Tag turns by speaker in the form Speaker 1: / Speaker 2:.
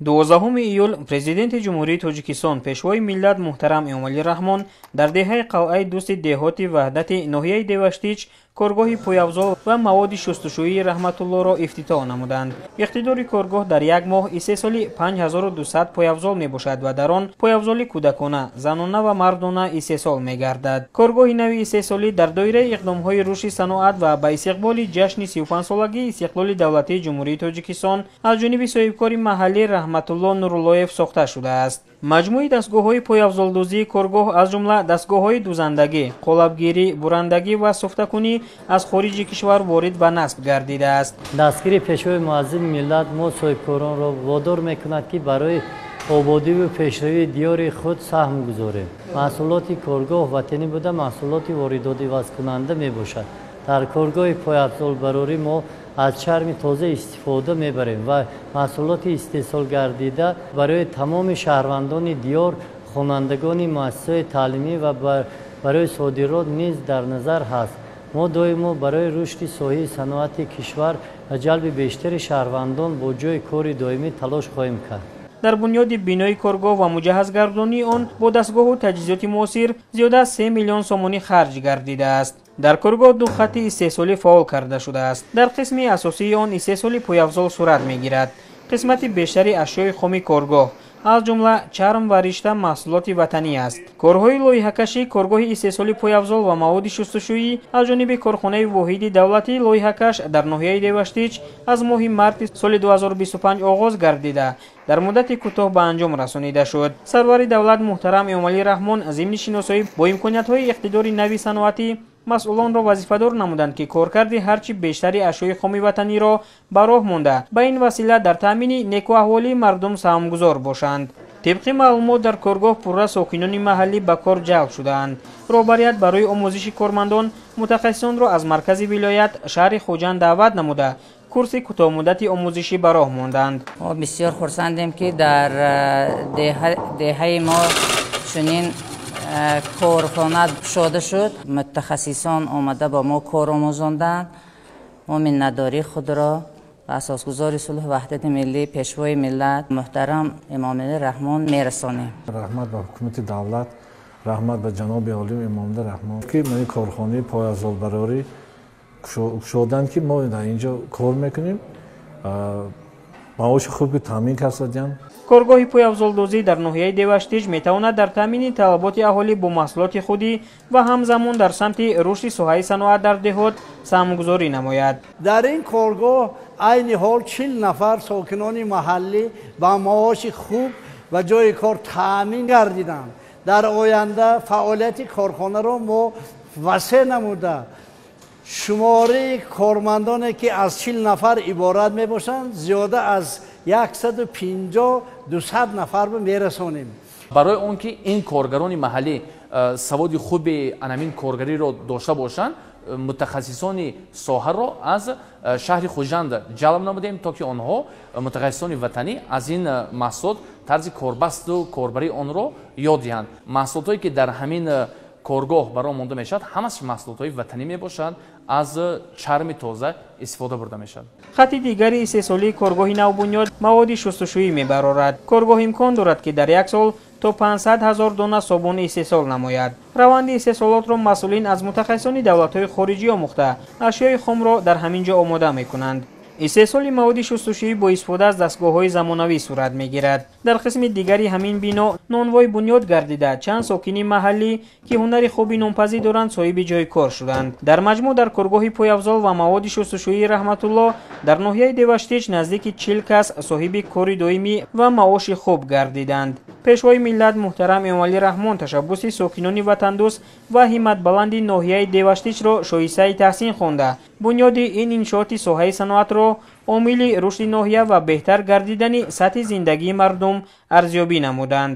Speaker 1: 12 июл Президенти Ҷумҳурии Тоҷикистон, Пешвои миллат муҳтарам Эмомалӣ Раҳмон дар деҳаи Қалъаи Дӯсти деҳоти Ваҳдати ноҳияи Деваштич коргоҳи пойафзол ва маводи шустушӯии Раҳматуллоро ифтитоҳ намуданд. Иқтидори коргоҳ дар як моҳ истеҳсоли 5200 пойафзол мебошад ва дар он пойафзоли кӯдакона, занона ва мардона истеҳсол мегардад. Коргоҳи нави истеҳсолӣ дар доираи иқдомҳои рушди саноат ва ба истиқболи ҷашни 35-солагии истиқлоли давлатии Ҷумҳурии Тоҷикистон аз ҷониби соҳибкори маҳаллӣ Раҳматулло Нуруллоев сохта шудааст. Маҷмӯи дастгоҳҳои пойафзолдӯзии коргоҳ аз ҷумла дастгоҳҳои дӯзандагӣ, қолабгирӣ, бурандагӣ ва суфтакунӣ аз хориҷи кишвар ворид ва насб гардидааст.
Speaker 2: Дастгири Пешвои муаззими миллат мо соҳибкоронро водор мекунад, ки барои ободиву пешравии диёри худ саҳм гузорем. Маҳсулоти коргоҳ ватанӣ буда, маҳсулоти воридотивазкунанда мебошад. Дар коргоҳи пойафзолбарорӣ мо аз чарми тоза истифода мебарем ва маҳсулоти истеҳсолгардида барои тамоми шаҳрвандони диёр, хонандагони муассисаҳои таълимӣ ва барои содирот низ дар назар ҳаст. Мо доимо барои рушди соҳаи саноати кишвар ва ҷалби бештари шаҳрвандон бо ҷойи кори доимӣ талош хоҳем кард.
Speaker 1: Дар бунёди бинои коргоҳ ва муҷаҳҳазгардонии он бо дастгоҳу таҷҳизоти муосир зиёда аз 3 миллион сомонӣ харҷ гардидааст. Дар коргоҳ ду хатти истеҳсолӣ фаъол карда шудааст. Дар қисми асосии он истеҳсоли пойафзол сурат мегирад. Қисмати бештари ашёи хоми коргоҳ аз ҷумла чарм ва ришта маҳсулоти ватанӣ аст. Корҳои лоиҳакашӣ коргоҳи истеҳсоли пойафзол ва маводи шустушӯӣ аз ҷониби корхонаи воҳиди давлатии лоиҳакаш дар ноҳияи Деваштич аз моҳи марти соли 2025 оғоз гардида, дар муддати кӯтоҳ ба анҷом расонида шуд. Сарвари давлат муҳтарам Эмомалӣ Раҳмон зимни шиносоӣ бо имкониятҳои иқтидори нави саноатӣ масъулонро вазифадор намуданд, ки коркарди ҳарчи бештари ашёи хоми ватаниро ба роҳ монда, ба ин васила дар таъмини некуаҳволии мардум саҳмгузор бошанд. Тибқи маълумот, дар коргоҳ пурра сокинони маҳаллӣ ба кор ҷалб шудаанд. Роҳбарият барои омӯзиши кормандон мутахассисонро аз маркази вилоят, шаҳри Хуҷанд даъват намуда, курси кӯтоҳмуддати омӯзишӣ ба роҳ монданд.
Speaker 3: Мо бисёр хурсандем, ки дар деҳаи мо чунин корхона кушода шуд. Мутахассисон омада ба мо кор омӯзонданд. Мо миннатдории худро ба асосгузори сулҳу ваҳдати миллӣ, Пешвои миллат муҳтарам Эмомалӣ Раҳмон мерасонем.
Speaker 4: Раҳмат ба ҳукумати давлат, раҳмат ба ҷаноби олим Эмомалӣ Раҳмон, ки ин корхонаи пойафзолбарорӣ кушоданд, ки мо дар инҷо кор мекунем, маоши хубе таъмин карданд.
Speaker 1: Коргоҳи пойафзолдӯзӣ дар ноҳияи Деваштич метавонад дар таъмини талаботи аҳолӣ бо маҳсулоти худӣ ва ҳамзамон дар самти рушди соҳаи саноат дар деҳот саҳмгузорӣ намояд.
Speaker 5: Дар ин коргоҳ айни ҳол 40 нафар сокинони маҳаллӣ ба маоши хуб ва ҷойи кор таъмин гардиданд. Дар оянда фаъолияти корхонаро мо васеъ намуда, шумораи кормандоне, ки аз 40 нафар иборат мебошанд, зиёда аз 150-200 нафар мерасонем.
Speaker 6: Барои он ки ин коргарони маҳаллӣ саводи хуби анамин коргариро дошта бошанд, мутахассисони соҳаро аз шаҳри Хуҷанд ҷалб намудем, то ки онҳо, мутахассисони ватанӣ, аз ин маҳсулот тарзи корбасту корбарии онро ёд диҳанд. Маҳсулотҳое, ки дар ҳамин коргоҳ барои монда мешавад, ҳамаш маҳсулотҳои ватанӣ мебошанд, аз чарми тоза истифода бурда мешавад.
Speaker 1: Хатти дигари истеҳсолии коргоҳи навбунёд маводи шустушӯӣ мебарорад. Коргоҳ имкон дорад, ки дар як сол то 500 ҳазор дона собун истеҳсол намояд. Раванди истеҳсолотро масъулин аз мутахассисони давлатҳои хориҷӣ омӯхта, ашёи хомро дар ҳамин ҷо омода мекунанд. Истеҳсоли маводи шустушӯӣ бо истифода аз дастгоҳҳои замонавӣ сурат мегирад. Дар қисми дигари ҳамин бино нонвой бунёд гардида, чанд сокини маҳаллӣ, ки ҳунари хуби нонпазӣ доранд, соҳиби ҷойи кор шуданд. Дар маҷмӯъ дар коргоҳи пойафзол ва маводи шустушӯии Раҳматулло дар ноҳияи Деваштич наздики 40 кас соҳиби кори доимӣ ва маоши хуб гардиданд. Пешвои миллат муҳтарам Эмомалӣ Раҳмон ташаббуси сокинони ватандӯст ва ҳимматбаланди ноҳияи Деваштичро шоистаи таҳсин хонда, бунёди ин иншооти соҳаи саноатро омили рушди ноҳия ва беҳтар гардидани сатҳи зиндагии мардум арзёбӣ намуданд.